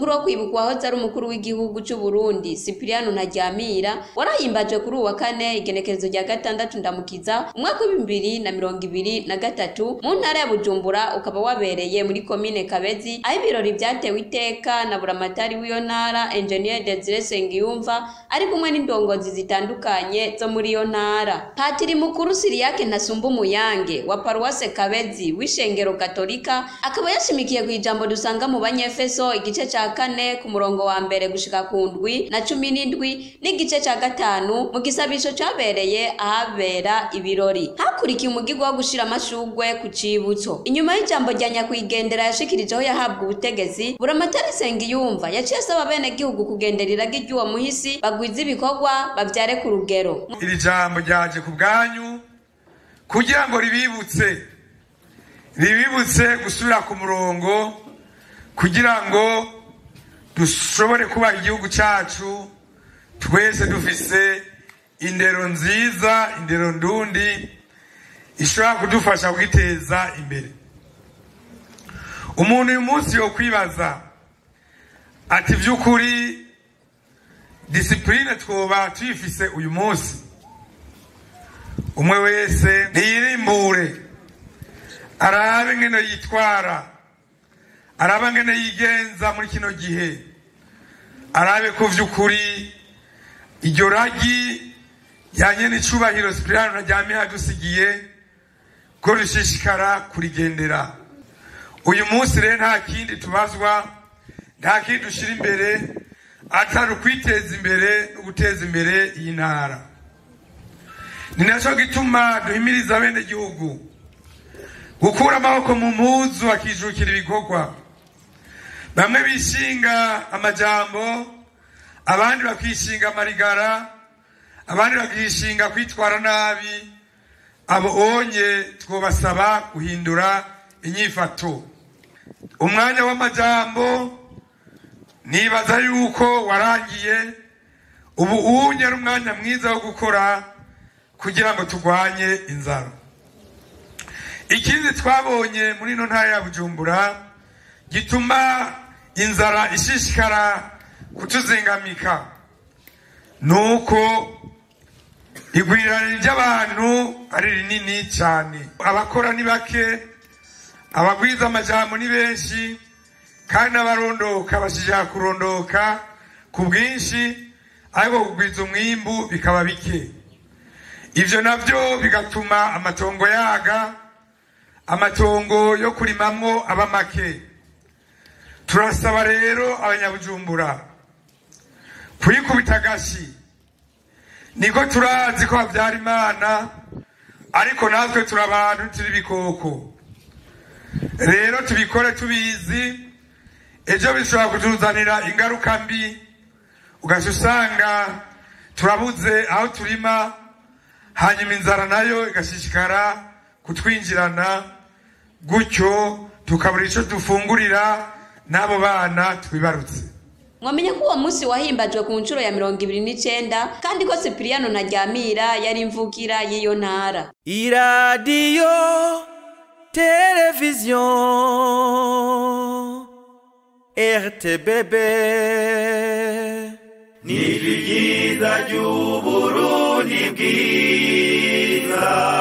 mukuru wo kwibuka uwahoze ari umukuru w'igihugu c'u Burundi Cyprien Ntaryamira warahimbajwe kuri uwa kane, igenekerezo rya 6 Ndamukiza, umwaka w'2023, mu ntara ya Bujumbura, ukaba wabereye muri komine Kabezi, aho ibirori vyatewe iteka na buramatari w'iyo ntara, Engineer Desire Sengiyumva, ari kumwe n'indongozi zitandukanye zo muri iyo ntara. Patiri mukuru Siriyake Ntasumba Umuyange wa paruwase Kabezi w'ishengero Katolika akaba yashimikiye ku ijambo dusanga mu Banyefeso igice ca 4 ku murongo wa 1 gushika ku 7 na 17 n'igice ca 5 mu gisabisho cabereye ahabera ibirori. Hakurikiye umugirwa wo gushira amashugwe ku cibutso. Inyuma y'ijambo rya nyakwigendera yashikirijeho yahabwa ubutegetsi, buramatari Sengiyumva yaciye asaba bene gihugu kugendera iragi ry'uwo muhisi, bagwiza ibikorwa, bavyare ku rugero. Iri jambo ryaje ku bwanyu kugira ngo ribibutse gusubira ku murongo, kugira ngo dushobore kuba igihugu cyacu twese dufise indero nziza, indero ndundi ishobora kudufasha kwiteza imbere. Umuntu uyu munsi yo kwibaza ati vy'ukuri discipline twoba tuyifise uyu munsi? Umwe wese ntiyirimbure, arabe ngene yitwara, arabe ngene yigenza muri kino gihe, arabe ko vy'ukuri iryo ragi yanye n'icubahiro Cyprien Ntaryamira yadusigiye ko rishishikara kurigendera. Uyu munsi rero nta kindi tubazwa, nta kindi dushira imbere atari ukwiteza imbere no guteza imbere iyi ntara. Ni naco gituma duhimiriza bene gihugu gukura amaboko mu mpuzu bakijukira ibikorwa. Bamwe bishinga amajambo, abandi bakishinga amarigara, abandi bakishinga kwitwara nabi. Abo onye twobasaba guhindura inyifato. Umwanya w'amajambo nibaza yuko warangiye, ubu unye ari umwanya mwiza wo gukora kugira ngo turwanye inzara. Ikindi twabonye muri ino ntara ya Bujumbura gituma inzara ishishikara kutuzingamika nuko igwirirana ry'abantu ari rinini cyane. Abakora ni bake, abagwiza amajambo ni benshi, kandi n'abarondoka bashishikara kurondoka ku bwinshi, ariko kugwiza umwimbu bikaba bike. Ivyo navyo bigatuma amatongo yaga, amatongo yo kurimamwo aba make. Turasaba rero abanyabujumbura kwikubita agashi. Niko turazi ko havyara Imana, ariko natwe turi abantu, turi ibikoko. Rero tubikore tubizi, ejo bishobora kutuzanira ingaruka mbi, ugaca usanga turabuze aho turima, hanyuma inzara nayo igashishikara kutwinjirana, gutyo tukabura ico dufungurira n'abo bana twibarutse. Mwamenye ko uwo munsi wahimbajwe ku nshuro ya 29, kandi ko Cyprien Ntaryamira yari imvukira y'iyo ntara. Iradiyo televiziyo RTBB ni ryiza ry'Uburundi bwiza.